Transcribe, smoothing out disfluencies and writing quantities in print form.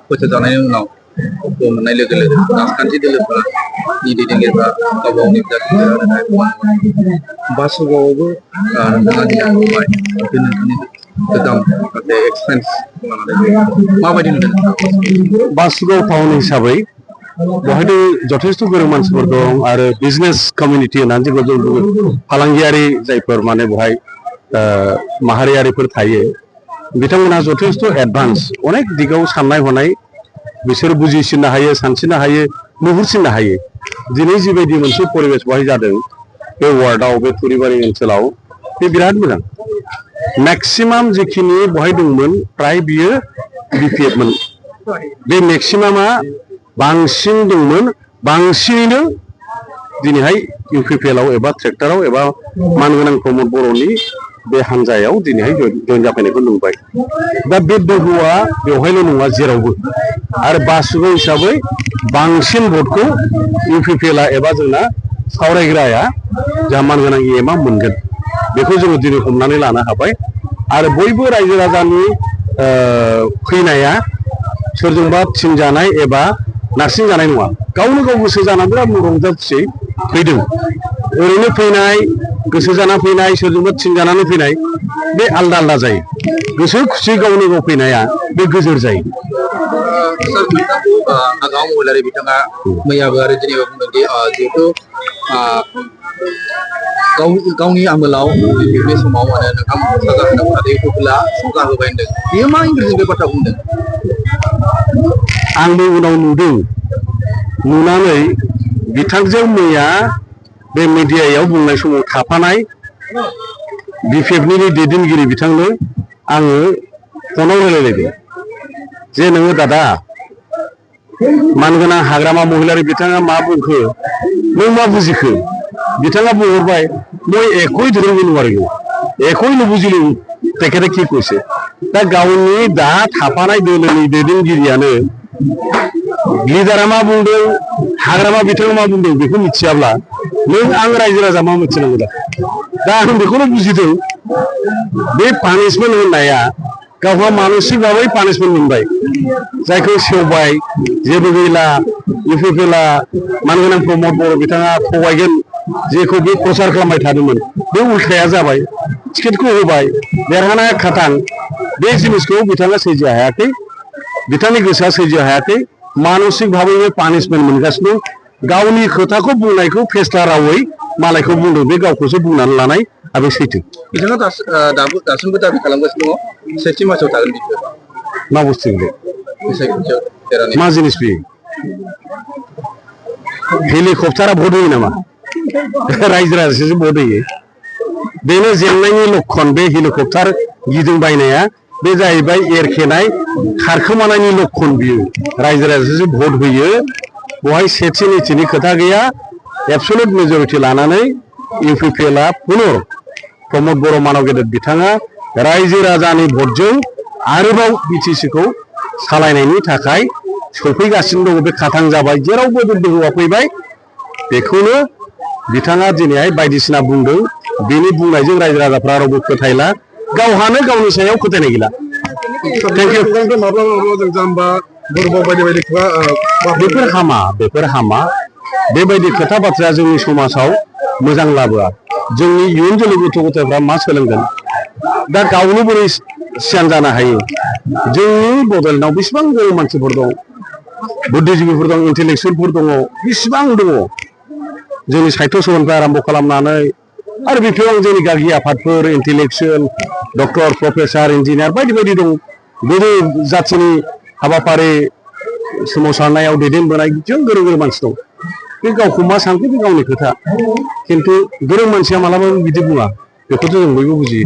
फोसावजानायनि उनाव मोननाय लोगो लोगो राजखान्थि दोलोफोरा दैदेनगिरिफ्रा गावबा गावनि बिजाथिफोरा बासुगावआवबो नोंथाङा बुंबाय बे नोंथांनि गोदान माखासे एक्सपेरियेन्स माबायदि नुदों बासुगाव टाउन हिसाबै बेवहायथ' जथेस्थ' गोरों मानसिफोर दं आरो बिजनेस कमिउनिटि होननानै जेखौ जों बुङो फालांगियारि जायफोर माने बेवहाय माहारियारिफोर थायो बिथांमोनहा जथेस्थ' एडभान्स अनेक दिगाव साननाय हनाय बिसोर बुजिसिननो हायो सानसिननो हायो नुहुरसिननो हायो दिनै जिबायदि मोनसे परिबेस बेवहाय जादों बे वार्डआव बे थुरिबारि ओनसोलाव बे बिराद मोजां मेक्सिमाम जिखिनि बेवहाय दंमोन फ्राय बियो बिपिएफमोन बे मेक्सिमामा बांसिन दंमोन बांसिनैनो दिनैहाय इउपिपिएलआव एबा ट्रेक्टराव एबा मानगोनां प्रमद बर'नि बे हान्जायाव दिनैहाय जयेन जाफैनायखौ नुबाय दा बे दोहौआ बेवहायल' नङा जेरावबो आरो बासुगाव हिसाबै बांसिन भटखौ इउपिपिएलआ एबा जोंना सावरायग्राया जा मानगोनां इएमआ मोनगोन बेखौ जोङो दिनै हमनानै लानो हाबाय आरो बयबो रायजो राजानि फैनाया सोरजोंबा थिनजानाय एबा नारसिनजानाय नङा गावनो गाव गोसो जानानै बिराद रंजा खुसियै फैदों ओरैनो फैनाय गोसो जाना फैनाय सोरजोंबा थिनजानानै फैनाय बे आलदा आलदा जायो गोसो खुसियै गावनो गाव फैनाया बे गोजोर जायो नागाव महिलारि बिथाङा मैयाबो आरो दिनैबो बुंदोंदि जिहेथु गावनि आमोलाव बे समाव माने नोंथांमोनखौ साजा होदों नाथाय इउपिपिएलआ साजा होबाय होनदों बेयो मा इंराजिजों बे बाथ्रा बुंदों आंबो उनाव नुदों नुनानै बिथांजों मैया बे मिडियायाव बुंनाय समाव थाफानाय बिपिएफनि दैदेनगिरि बिथांनो आङो फनाव रायलायलायदों जे नोङो दादा मानगोनां हाग्रामा महिलारि बिथाङा मा बुंखो नों मा बुजिखो बिथाङा बुंहरबाय মই একোই ধৰিব নোৱাৰিলো একোই নুবুজিলো তেখেতে কি কৈছে दा गावनि दा थाफानाय दोलोनि दैदेनगिरियानो लिडारा मा बुंदों हाग्रामा बिथाङा मा बुंदों बेखौ मिथियाब्ला नों आं रायजो राजा मा मिथिनांगौ दा आं बेखौनो बुजिदों बे पानिशमेन्ट होननाया गावहा मानसिक भाबै पानिशमेन्ट मोनबाय जायखौ सेवबाय जेबो गैला इउपिपिएलआ मानगोनां प्रमद बर' बिथाङा थगायगोन जेखौ बे प्रचार खालामबाय थादोंमोन बे उल्थाया जाबाय टिकेटखौ होबाय देरहानाया खाथां बे जिनिसखौ बिथाङा सैज्य हायाखै बिथांनि गोसोआ सैज्य हायाखै मानसिक भाबै पानिशमेन्ट मोनगासिनो गावनि खोथाखौ बुंनायखौ फेस्ला रावै मालायखौ बुंदों बे गावखौसो बुंनानै लानाय आरो सैथो बिथाङा दासिमबो दाबि खालामगासिनो दङ सेथि मासाव थागोन बियो मा बुस्थु मा जिनिस बेयो हेलिकप्टारा भट होयो नामा रायजो राजासो भट होयो बेनो जेंनायनि लक्षण बे हेलिकप्टार गिदिंबायनाया बे जाहैबाय एरखेनाय खारखोमानायनि लक्षण बियो रायजो राजासो भट होयो बेवहाय सेथि नैथिनि खोथा गैया एबसलुट मेजरिटि लानानै इउपिपिएलआ पुनर प्रमद बर' मानव गेदेर बिथाङा रायजो राजानि भटजों आरोबाव बिटिसिखौ सालायनायनि थाखाय सफैगासिनो दङ बे खाथां जाबाय जेरावबो दोहौआ फैबाय बेखौनो बिथाङा दिनैहाय बायदिसिना बुंदों बेनि बुंनायजों रायजो राजाफ्रा रावबो फोथायला गावहानो गावनि सायाव फोथायनाय गैला बेफोर हामा बेबायदि खोथा बाथ्राया जोंनि समाजाव मोजां लाबोआ जोंनि इयुन जोलै गथ' गथायफ्रा मा सोलोंगोन दा गावनो बोरै सियान जानो हायो जोंनि बड'लेण्डआव बेसेबां गोरों मानसिफोर दं बुद्धिजीबिफोर दं इन्टेलेक्सुवेलफोर दङ बेसेबां दङ जोंनि साहित्य सभानिफ्राय आरम्भ खालामनानै आरो बेफोराव जोंनि गागि आफादफोर इन्टेलेक्सुवेल डक्टर प्रफेसार इन्जिनियार बायदि बायदि दं गोदो जाथिनि हाबाफारि सोमावसारनायाव दैदेनबोनाय जों गोरों गोरों मानसि दं बे गावखौ मा सानखो बे गावनि खोथा खिन्थु गोरों मानसिया मालाबाबो बिदि बुङा बेखौथ' जों बयबो बुजियो